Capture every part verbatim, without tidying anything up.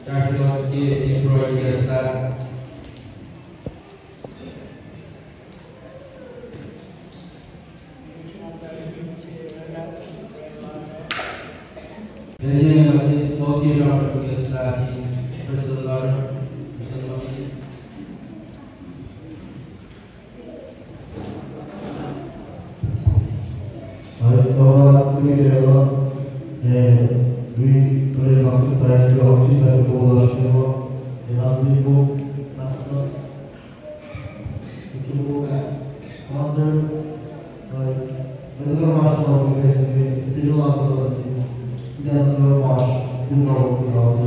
Tahfwelah ke embroidery sahk. President, President, President, President, President, Ai, Lord, we pray, Lord, eh, we pray, Lord, that you are Jesus, the Lord, Lord, Lord, and we go, Master, we go back. Father, eh, let the Lord, Lord, we pray, we still love the Lord, we still love the Lord, we love the Lord.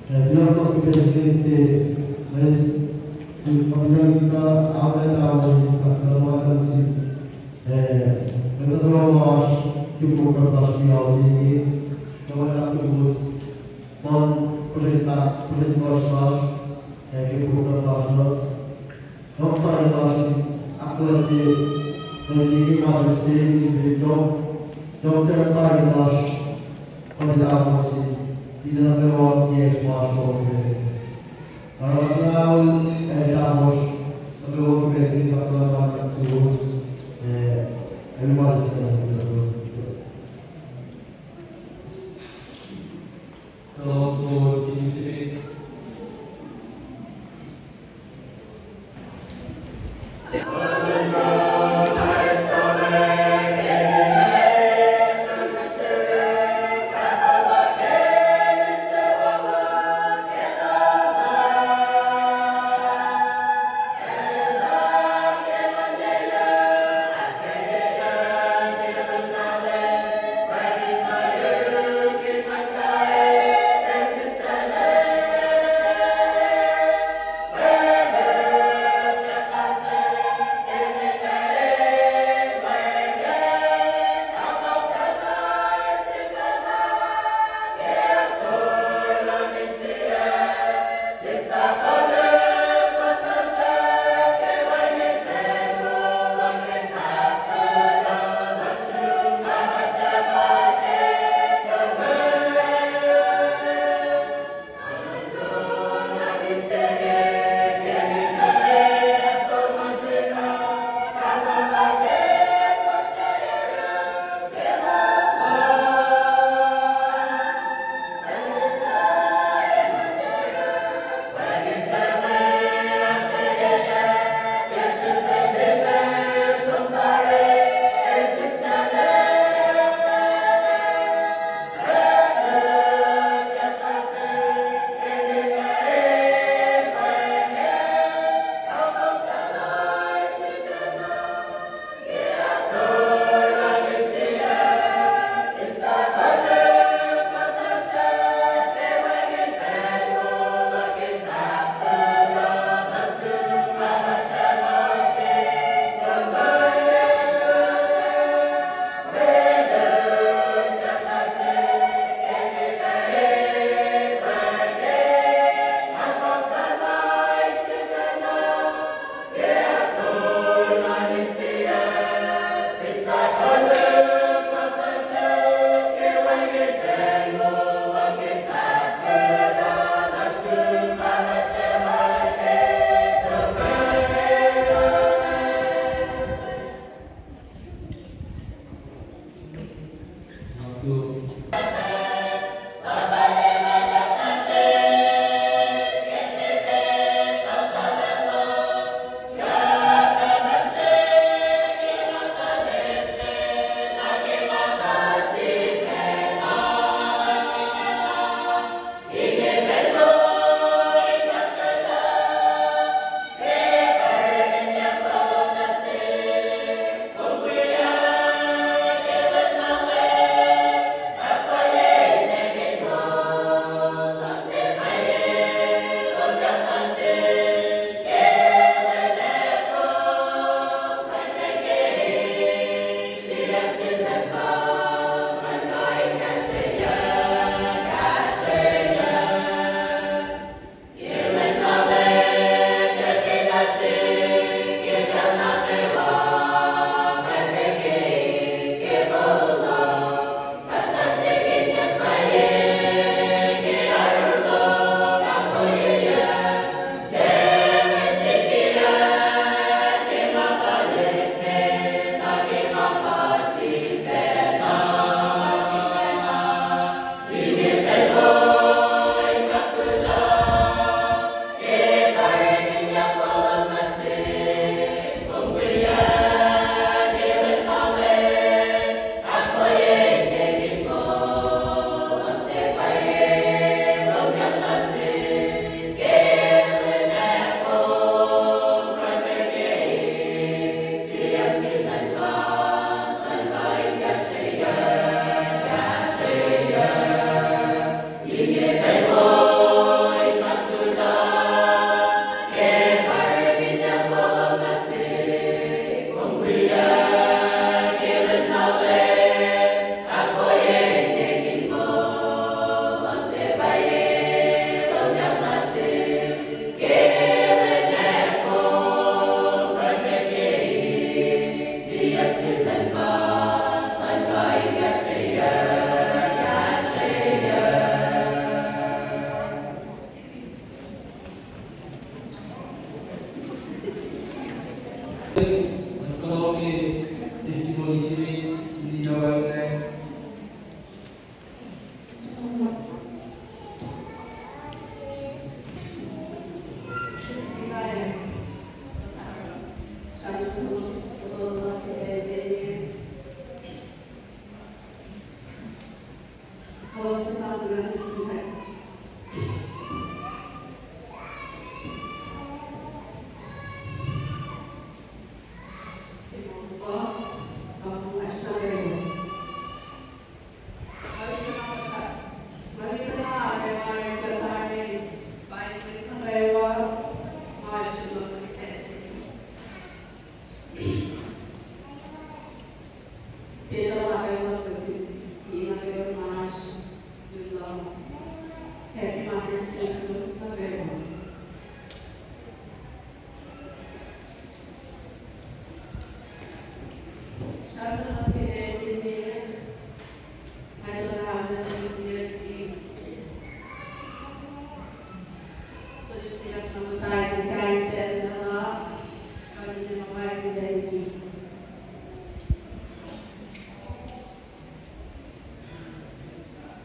Eh, we are not going to say, eh, let's, we come here, we come out, we come out, we come out, Eh, mwet nuhkwewa lasr, ke program lasr ke ao se inge, nuhkwewa lasr, puhs, pun prestuhn, prestuhn lasr, eh, ke program lasr uh. Nuhkwewa lasr, ahkfuhlwactye, nuh ke Mother's Day, in the job, job tari lasr, pun tamusi, in the name of Jesus, Lord. Arulacna, eh, tamusi, nuhkwewa ke prestuhn lasr, eh, everybody stand up. Hello, Lord, can you see me? Special luhk uh, luhk uh, in nuh ke mas, you know, Happy Mother's Day to us nuh kwewa.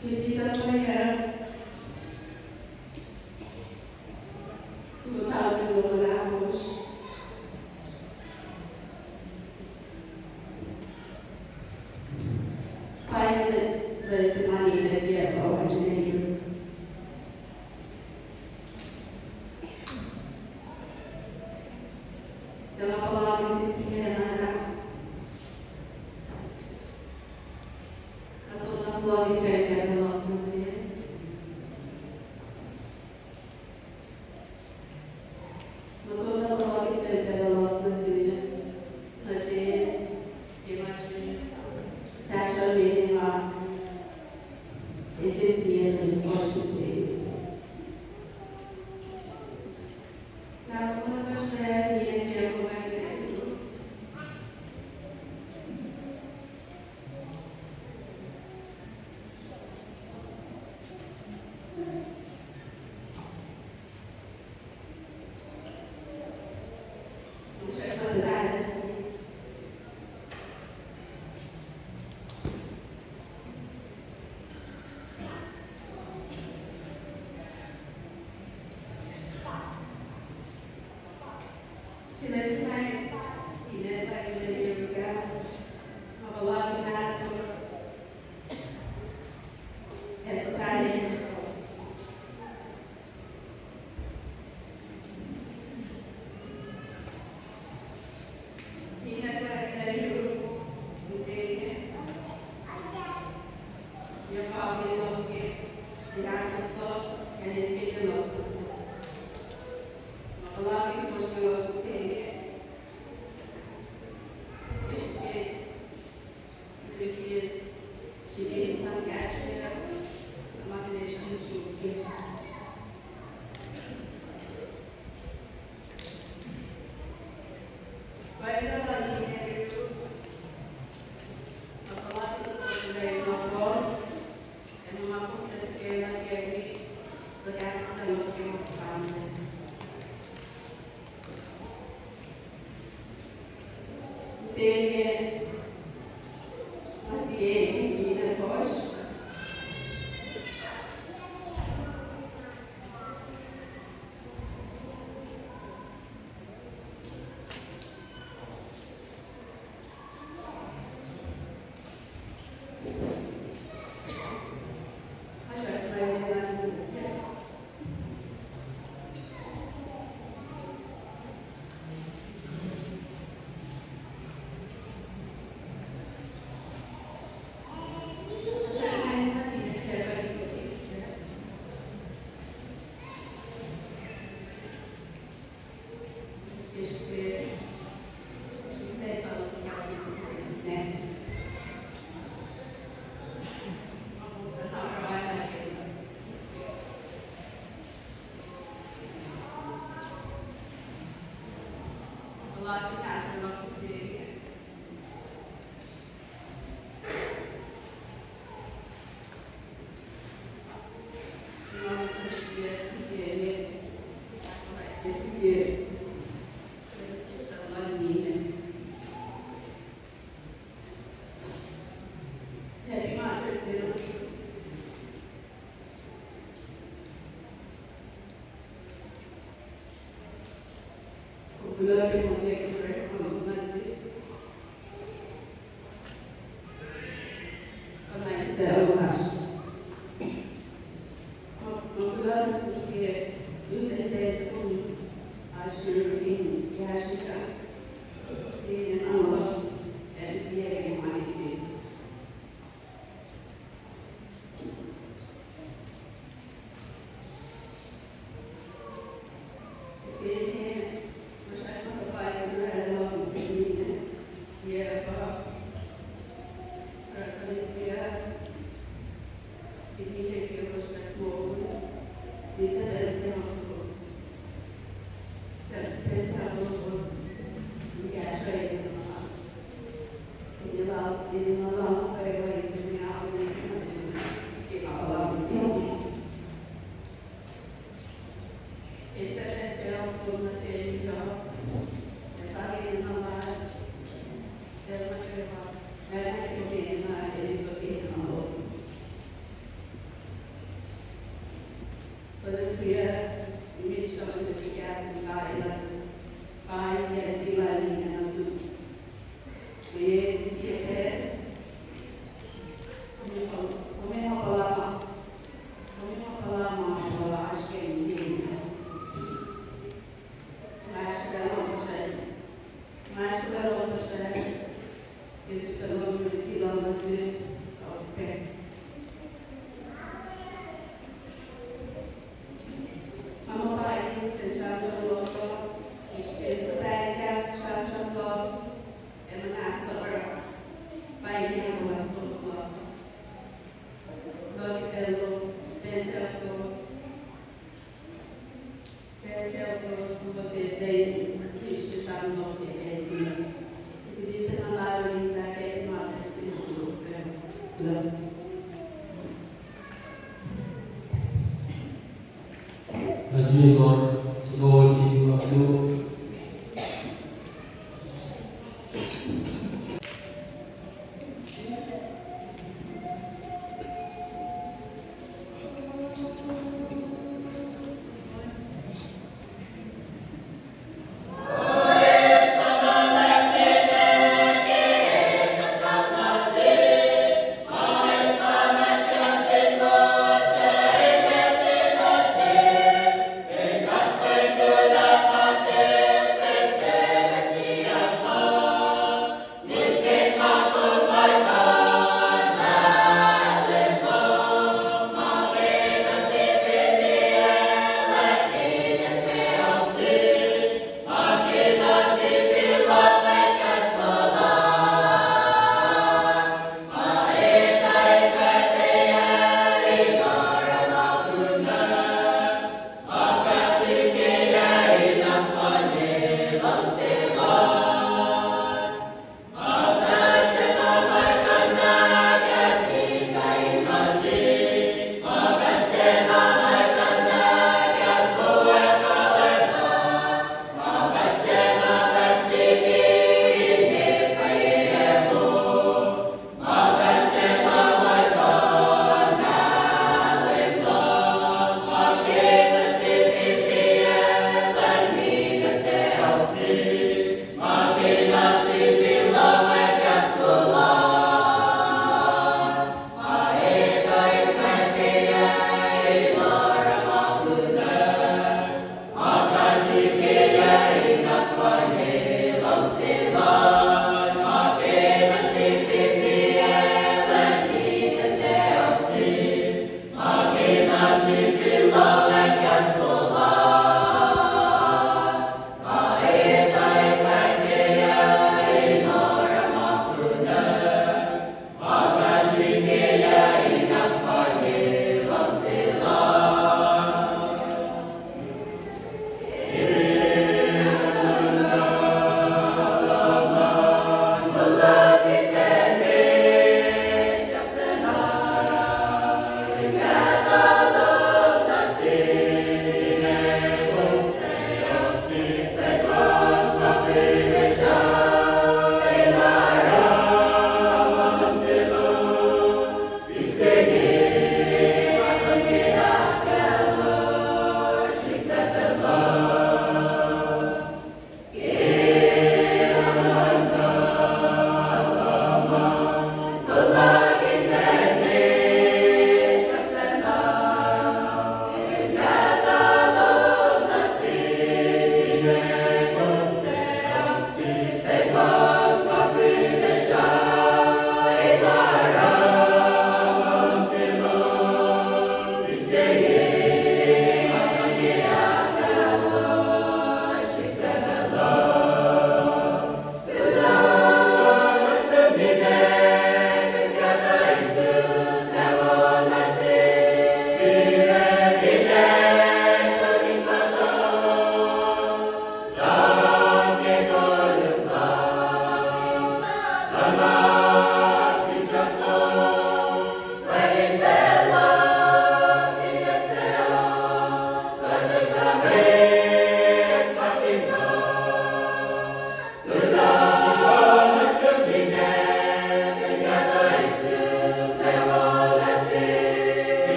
Tuesday, September, two thousand twenty-four. Final lesson on the year of engineering. Sema pala six minute na. Kaso na pala ni kai kai na. in nga luhngse pwacye in ahkolah nuh sum ke kapalapin. Ke sahp sel som nuh sel John, ac sang enenuh lal, el nuh kwewa, el nuh kwewa enenuh, el iso ke enenuh lom. Tuhlihk kiyac, nimet sruhmuhn nuh ke kahs in God elan, pa in kahs lal ninac nuh sum. Mwe sie pacl, kom ac puhla ma, kom ac puhla ma, puhla oasr ke mwe Nga srihke lom srihke. Nga srihke lom srihke. Yesus el lom liki lom nuh sihk. Okay. Nga muh pa in sen sramsram lom, ispen kuhtanglah sramsram lom, ac muhnahs lom, pa in ahkolah nuh sum lom. Lom, pacl lom, pacl se lom.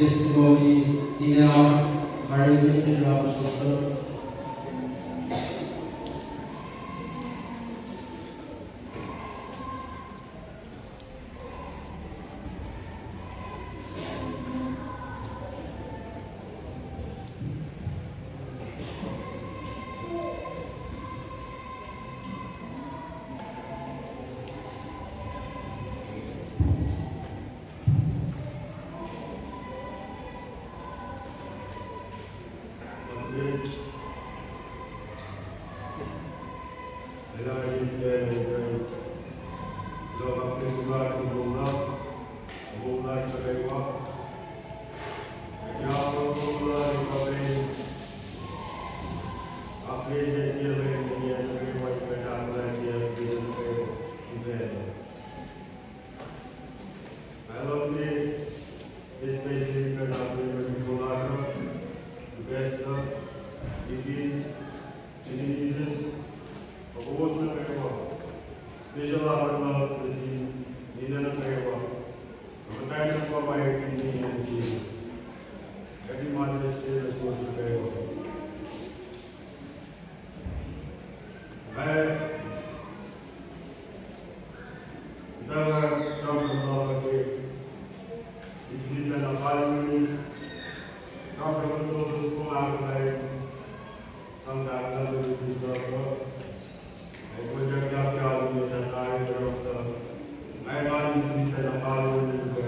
Testimony in our Caribbean General Pastor. I love to especially pacl uh, Pastor, Deacons, Deaconesses, ac kowos nuh kwewa. Special ahkolah nuh sin ninac nuh kwewa. Ac muhtwacn nuh kwewa ma ekin ninac nuh sin. Happy Mother's Day nuh suwos nuh kwewa. Ac, ita sramsram lal ke, itkitla na kalweni, sramsram lal suwos kom ahkolah, sang tahklah lal ke, ac kojak yak ke alu me sahtahi sramsram. Nga elan itkitla na kalweni ke,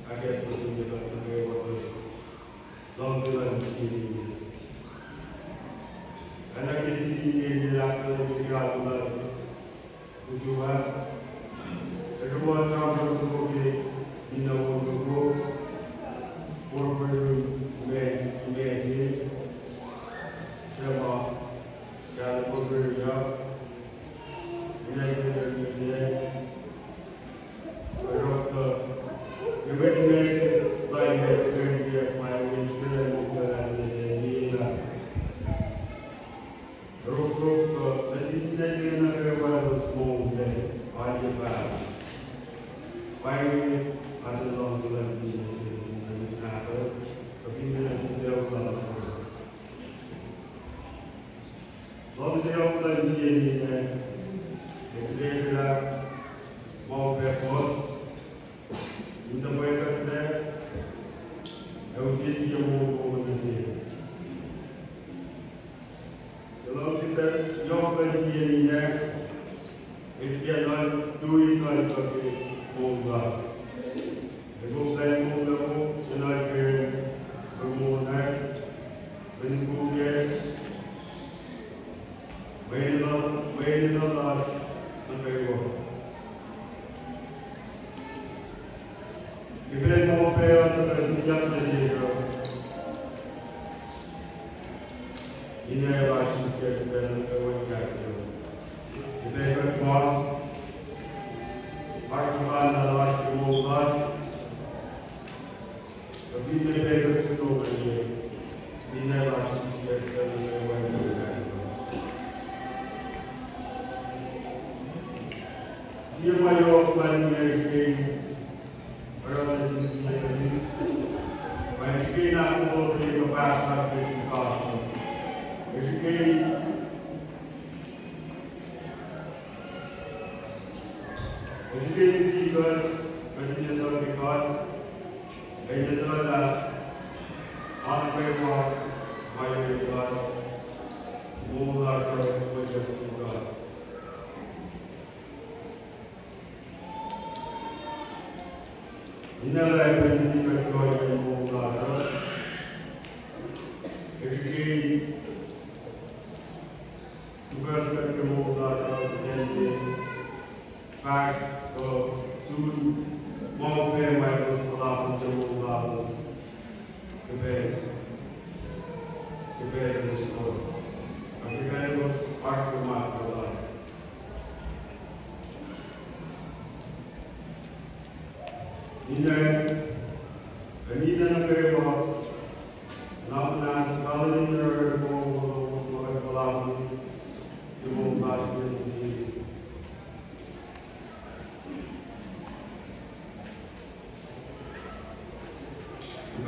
ahkacsmakihnye kuht nuh kwewa. Luhngse luhn sie ninac. Ac nuh ke tikin ninac ahkkahlwemye ke alu lal. Utu ah. Ac kowos sramsram soko ke ninac wo soko. Forfor me, me se. Sema. Kal forfor ya. Ninac se, ninac se. Luhngse yohk luhn sie ninac, eklac lah, ma upac puhs, in tuh pwackuhtlac, ac use sie moul wo nuh sel. Luhngse yohk luhn sie ninac, el tiac nuh tui nuh ke moul lal. Ac koflah moul lal, el nuh ke, ke moul lal, ke moul lal, Mweyen, mweyen lasr nuh kwewa. Ke pacl ma upac uh tuhkuh sikyak nuh sesr uh, ninac lasr sikyak ke pacl nuh kwewa in kahsruh. Ke pacl kuht puhs, oasr kuhpahsr lasr ke moul lasr, kuh finne pacl kuht sino nuh ye, ninac lasr sikyak ke pacl nuh kwewa in kahsruh. Sie ma yohk luhn ninac ke, oruh nuh sin sie, pa el ke na kulo ke kuhpahsr ke srihkasrak. El ke Educate kuht, kuht in etuh ke God, ac in etuh lah ma nuh kwewa ma yurin God, moul lasr uh, moul lasr sin God. Ninac lah epwacn kuht kuh in moul lasr uh. Educate Tuh kuht ke moul lasr uh, kuht in fahk kuh sun ma upac ma elos puhlakihn ke moul lalos. Kuht, kuht elos kuh, kuht elos oasr ke ma kuh lal. Ninac, ninac nuh kwewa, na muhnahs kahlwem in oruh moul lalos ma kuht puhlakihn ke moul lasr uh.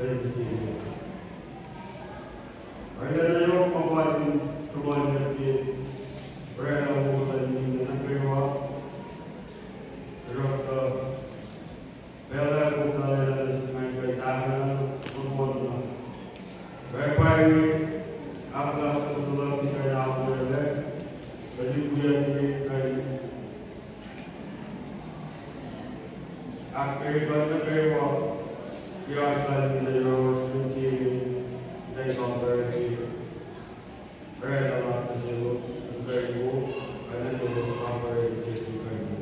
Lwen se inge. Arulacna yohk ma pa in sruhmuhnyuck ke oraclah wo kuht in misac nuh kwewa. Oruh pacl ac koflah lwelah nuh sin nga in kuh in tahfwelah nohfohn na. Oruh pa inge, ahkolah fototo luhk in kuh in ahkolah, kuht in wiyuck in kuh in ahkkweye kuht nuh kwewa ke oasr lal ninac yohrohsr, Lwen se inge, in kuh in kampare ke oraclah nuh selos in kuh in wo, ac nuh selos kampare in selos in kuh in wo.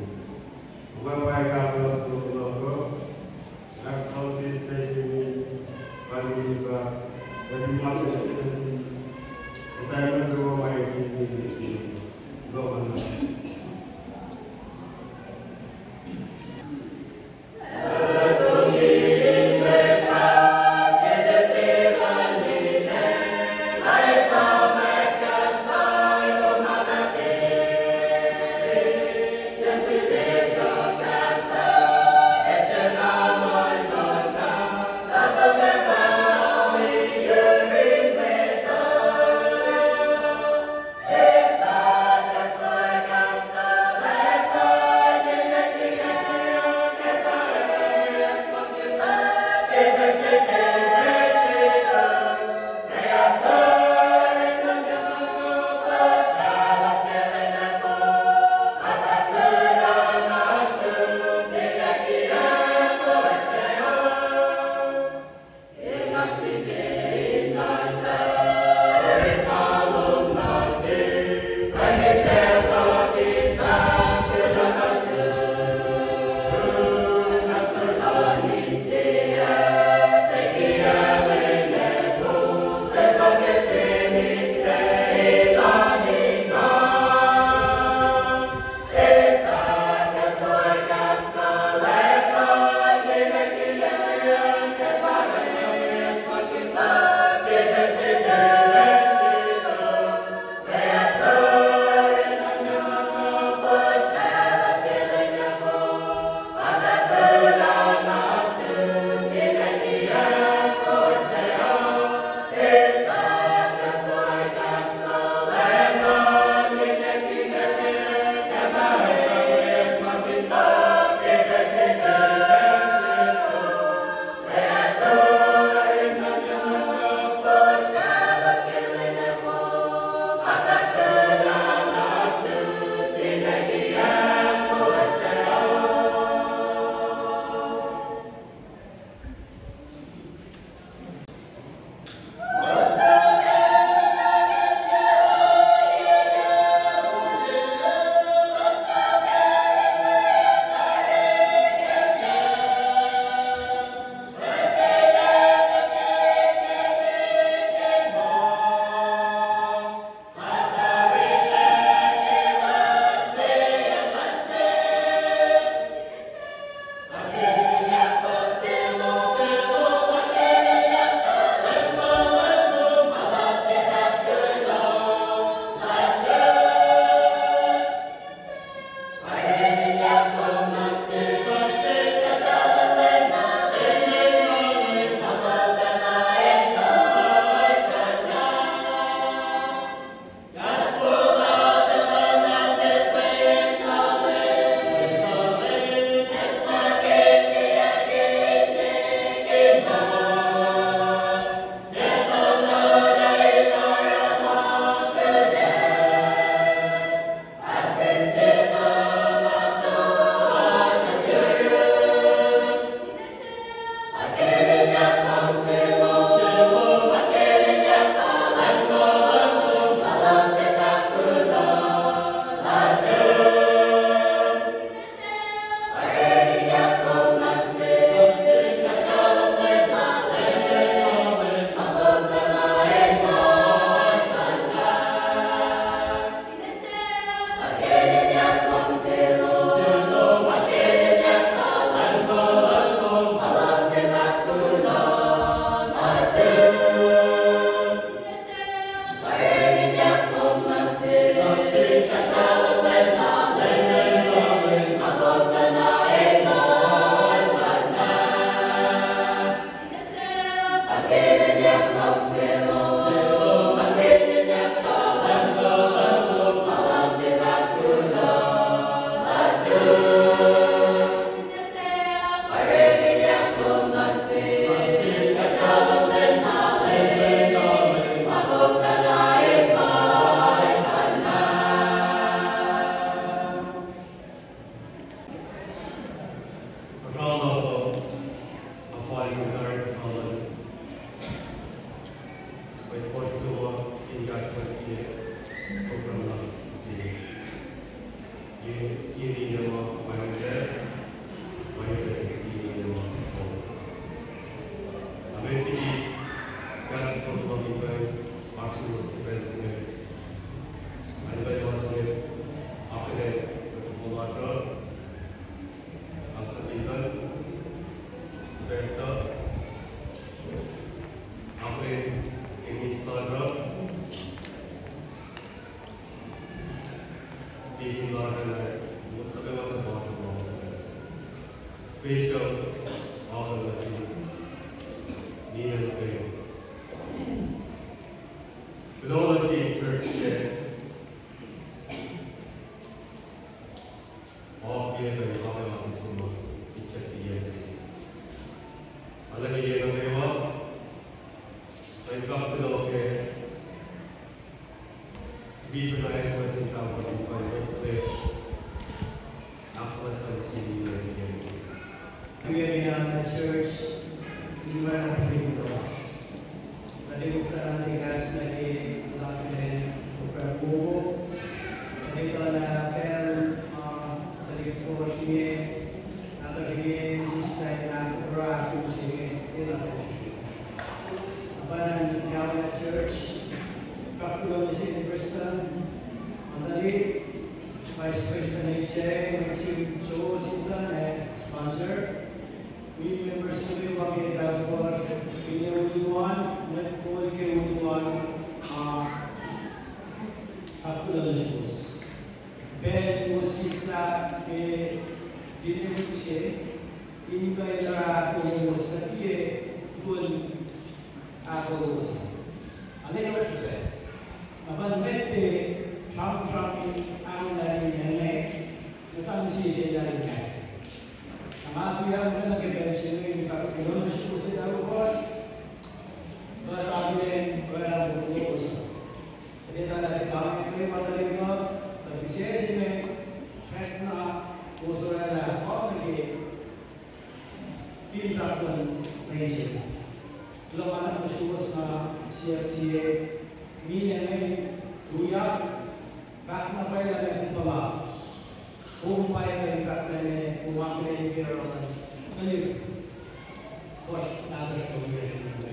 Nga pwacye ke ahkolah fototo luhk uh, ahkolah sesr nuh sin God, Pahpah, ac fin ma nuh sin, muhtwacwacack nuh kwewa ma in kuh in misac nuh sin, Lord. Met liki kahs in kol luhn Leum, oasr suwos ke pacl se inge. Alu pacl se inge, akihlen mwet kol lasr uh, Pastor Lincoln, Pastor, akihlen ke minister lasr uh, deacon lasr uh, mwet suc kwewa suc ma special honor nuh sin ninac nuh kwewa. Kuloh nuh sin church se, oakiyac kuh in oakiyac ma nuh sin ma sikyak ke yac se. Arlac ke yac nuh kwewa, kuht kuloh ke Sifilpac na eis nuh sin Pahpah Leum, kuht kuh in ahkfuhlwactye sin ninac ke yac se. Kuloh ke church, in oraclah pihtuckuh. Kuht ac koflah nuh ke kahs nuh ke luhngse program wowo. Kuht ac etuh lah pacl, uh, kuht ac fosrngah, ahkuhtweyac, sislah, na oruh ahkos inge, elah. Apan an Calvary Church, kuloh nuh sin Prestuhn Mandali, Vice Prestuhn H A, Mwet Sim Joe Simpson, ac sponsor. Wi members nuh kwewa ke Calvary, ke uluan, mwet kol ke uluan, ah, kuloh nuh suwos. Pacl wo sislah ke June se, in kuh in oruh ahkos nuh ke full ahkos. Ane kuh srihpac. Apan mwet sramsram in ahkos nuh ke, nuh sang sesr in ahkos. Nga tuyak nuh ke pacl se inge in fahk kuloh nuh suwos lalos. Kuht akihlen kuloh nuh suwos. Kuht etuh lah ke kain in ma kuht liye, kuht sesr in srackna kowos oraclah fal nuh ke finsrak luhn mwe insewowo. Kuloh ma nuh suwos na siyuck sie, ninac inge, tuyak, fahk na pwacye lah kom puhla. Kom pwacye lah fahk lah kom akihlen ke oruh, kuht fuhsr nahtuhsr kom wiyacsr nuh we.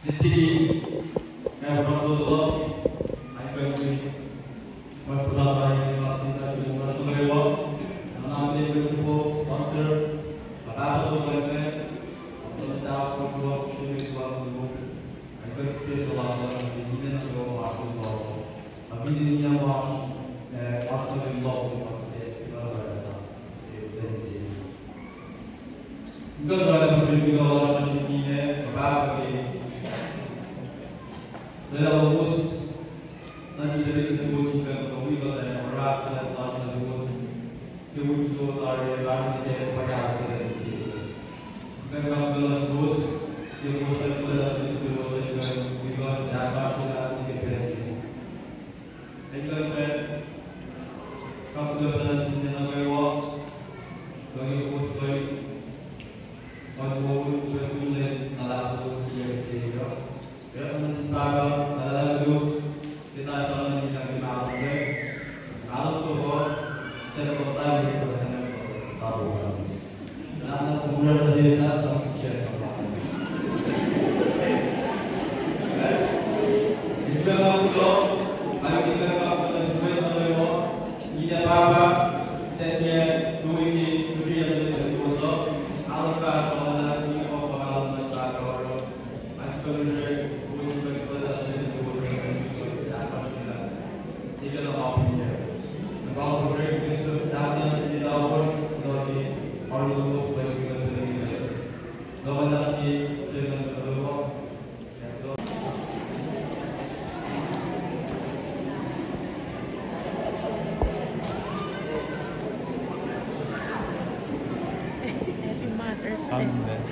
Met liki, nga proposal, I can be, ma puhla pa in ma sita in ma sita lewa, na na me ko sponsor, ma pahpah to pa me, ma pahpah to pa me, I can special on the name of the Lord. Akihlen inge ma, eh, ma sita in law, so ma, eh, Kuht oraclah pihtuckuh lasr nuh sin ninac, kuhpahpah ke lwelah lowos, nuh sin tuhlihk nuhtuwos in kuh in wi kuht in oruh kuht lasr nuh suwos ke wik se tari, tari se, pwacye kuht in sie. Kuht kuh in kuh in lasr suwos ke kowos tuhlihk nuhtuwos in kuh in wi kuht in ahkfahsryelah ke pacl se inge. Eklac, kapkaplan sin ninac nuh kwewa, kuh in kowos kuh in, kuh in kowos kuh in sulaclah kowos sie ke Savior. Kuht nuh sin Pahpah, kuht luhngse, kuht sang nuh sin ninac ke mahlwem, mahlwem tohkoh, kuht kuh in tailwe kuht in tailwe. Happy Mother's Day. Amen.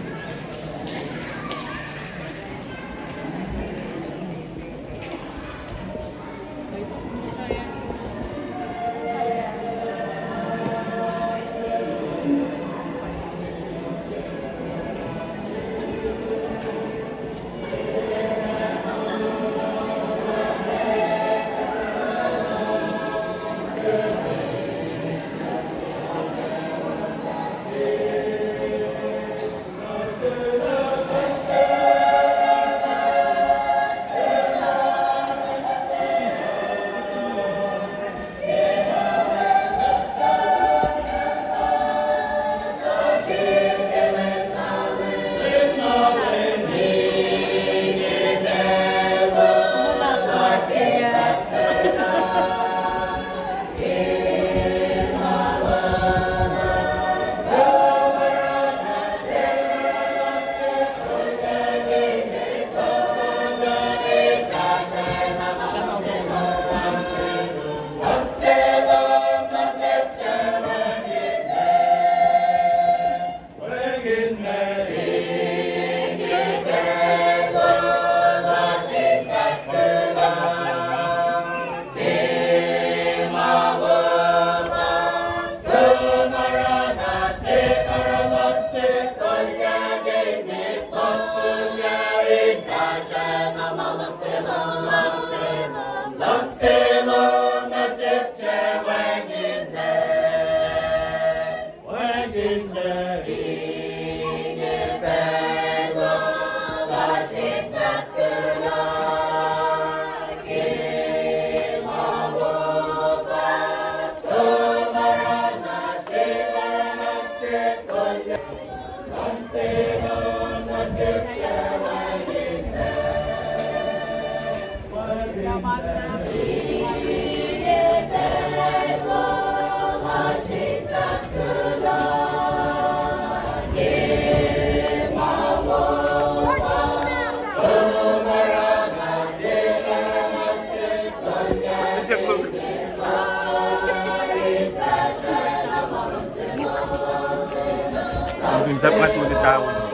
Sapkatuni taun.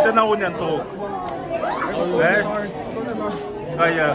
Tena on an tok. Eh? Kaya.